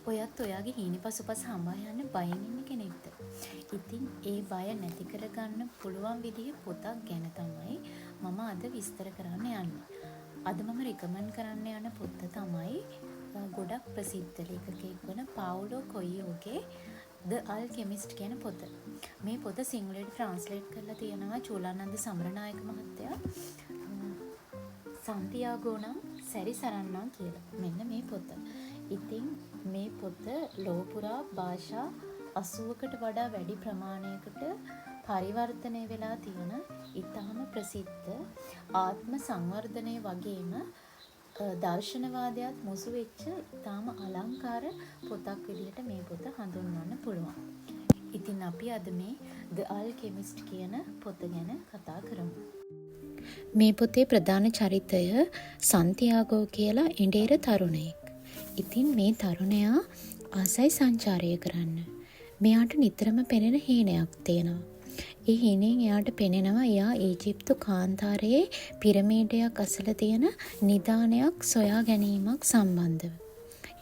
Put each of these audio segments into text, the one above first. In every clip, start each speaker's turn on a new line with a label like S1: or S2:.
S1: ඔයත් ඔයාගේ හීනෙ පසුපස හඹා යන්න බයෙන් ඉන්න කෙනෙක්ද? ඉතින් ඒ බය නැති කරගන්න පුළුවන් විදිහේ පොතක් ගැන තමයි මම අද විස්තර කරන්න යන්නේ. අද මම රෙකමන්ඩ් කරන්න යන පොත තමයි ගොඩක් ප්‍රසිද්ධ ලේඛකයෙක් වන පාවුලෝ කොයියෝගේ The Alchemist කියන පොත. මේ පොත සිංහලට ට්‍රාන්ස්ලේට් කරලා තියෙනවා චූලානන්ද සමරනායක මහත්තයා. සන්තියාගෝ නම් සැරිසරන්නා කියලා. මෙන්න මේ පොත. ඉතින් මේ පොත ලොව පුරා භාෂා 80කට වඩා වැඩි ප්‍රමාණයකට පරිවර්තනය වෙලා තියෙන ඉතාම ප්‍රසිද්ධ ආත්ම සංවර්ධනය වගේම දර්ශනවාදයත් මුසු වෙච්ච ඉතාම අලංකාර පොතක් විදිහට මේ පොත හඳුන්වන්න පුළුවන්. ඉතින් අපි අද මේ The Alchemist කියන පොත ගැන කතා කරමු. මේ පොතේ ප්‍රධාන චරිතය සන්තියාගෝ කියලා එඬේර තරුණයෙක්. ඉතින් මේ තරුණයා ආසයි සංචාරය කරන්න. මෙයාට නිතරම පෙනෙන හීනයක් තියෙනවා. ඒ හීනෙන් එයාට පෙනෙනවා එයා ඊජිප්තු කාන්තාරයේ පිරමීඩයක් අසල තියෙන නිදානයක් සොයා ගැනීමක් සම්බන්ධව.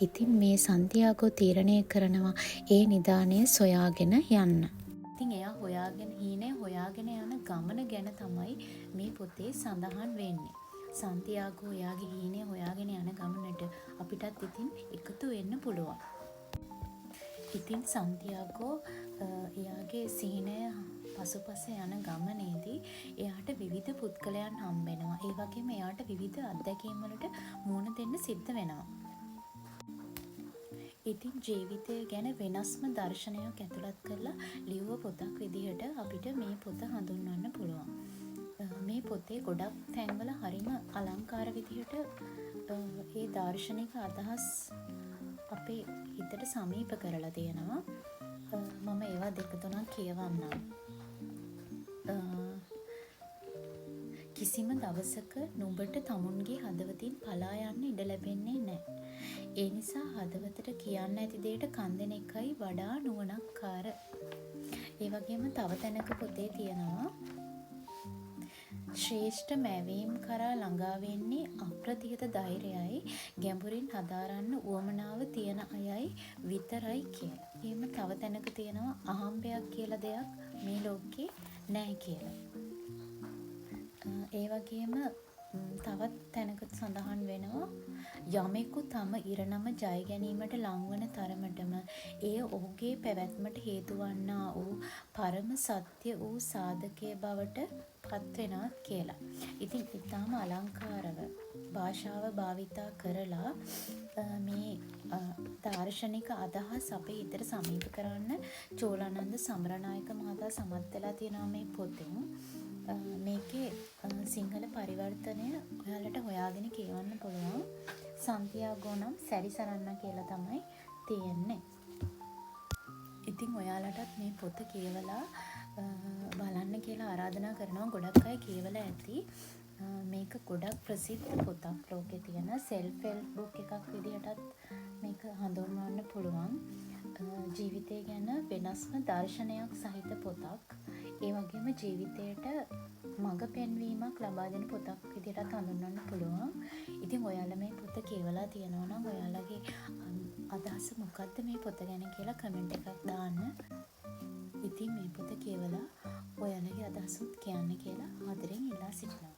S1: ඉතින් මේ සන්තියාගෝ තීරණය කරනවා ඒ නිදානය සොයාගෙන යන්න. ඉතින් එයා හොයාගෙන හීනය හොයාගෙන යන ගමන ගැන තමයි මේ පොතේ සඳහන් වෙන්නේ. සන්තියාගෝ එයාගේ හීනය හොයාගෙන යන ගමනට අපිටත් ඉතින් එකතු වෙන්න පුළුවන්. ඉතින් සන්තියාගෝ එයාගේ සිහිනය පසුපස යන ගමනේදී එයාට විවිධ පුද්ගලයන් හම්බෙනවා. ඒ වගේම එයාට විවිධ අත්දැකීම් වලට මුහුණ දෙන්න සිද්ධ වෙනවා. ඉතින් ජීවිතය ගැන වෙනස්ම දර්ශනයක් ඇතුළත් කරලා ලිව්ව පොතක් විදිහට අපිට මේ පොත හඳුන්වන්න පුළුවන්. මේ පොතේ ගොඩක් තැන්වල හරිම අලංකාර විදිහට ඒ දාර්ශනික අදහස් අපේ හිතට සමීප කරලා තියෙනවා. මම ඒවා දෙක තුනක් කියවන්නම්. කිසිම දවසක නුඹට තමුන්ගේ හදවතින් පලා යන්න ඉඩ ලැබෙන්නේ නෑ. ඒ නිසා හදවතට කියන්න ඇති දෙයට කන් දෙන එකයි වඩා නුවණක්කාර. ඒ වගේම තව තැනක පොතේ තියෙනවා ශ්‍රේෂ්ඨ මැවීම් කරා ළඟා වෙන්නේ අප්‍රතිහත ධෛර්යයයි ගැඹුරින් හදාරන්න උවමනාව තියෙන අයයි විතරයි කියලා. එහෙම තව තැනක තියෙනවා අහම්බයක් කියලා දෙයක් මේ ලෝකේ නෑ කියලා. ඒ වගේම තවත් තැනක සඳහන් වෙනවා යමෙකු තම ඉරණම ජය ගැනීමට ලංවන තරමටම එය ඔහුගේ පැවැත්මට හේතු වන්නා වූ පරම සත්‍ය වූ සාධකය බවට පත් වෙනවා කියලා. ඉතින් ඉතාම අලංකාරව භාෂාව භාවිතා කරලා මේ දාර්ශනික අදහස් අපේ හිතට සමීප කරන්න චෝලානන්ද සමරනායක මහතා සමත් වෙලා තියෙනවා මේ පොතෙන්. මේකේ සිංහල පරිවර්තනය ඔයාලට හොයාගෙන කියවන්න පුළුවන්. සන්තියාගෝ නම් සැරිසරන්න කියලා තමයි තියෙන්නේ. ඉතින් ඔයාලටත් මේ පොත කියවලා බලන්න කියලා ආරාධනා කරනවා. ගොඩක් අය කියවලා ඇති. මේක ගොඩක් ප්‍රසිද්ධ පොතක් ලෝකේ තියෙන සෙල්ෆ් හෙල්ප් බුක් එකක් විදිහටත් මේක හඳුන්වන්න පුළුවන්. ජීවිතය ගැන වෙනස්ම දර්ශනයක් සහිත පොතක්. ඒ වගේම ජීවිතයට මඟ පෙන්වීමක් ලබා දෙන පොතක් විදිහටත් හඳුන්වන්න පුළුවන්. ඉතින් ඔයාලා මේ පොත කියවලා තියෙනවා නම් ඔයාලගේ අදහස මොකද්ද මේ පොත ගැන කියලා කමෙන්ට් එකක් දාන්න. ඉතින් මේ පොත කියවලා ඔයාලගේ අදහසුත් කියන්න කියලා ආදරෙන් ඉල්ලා සිටිනවා.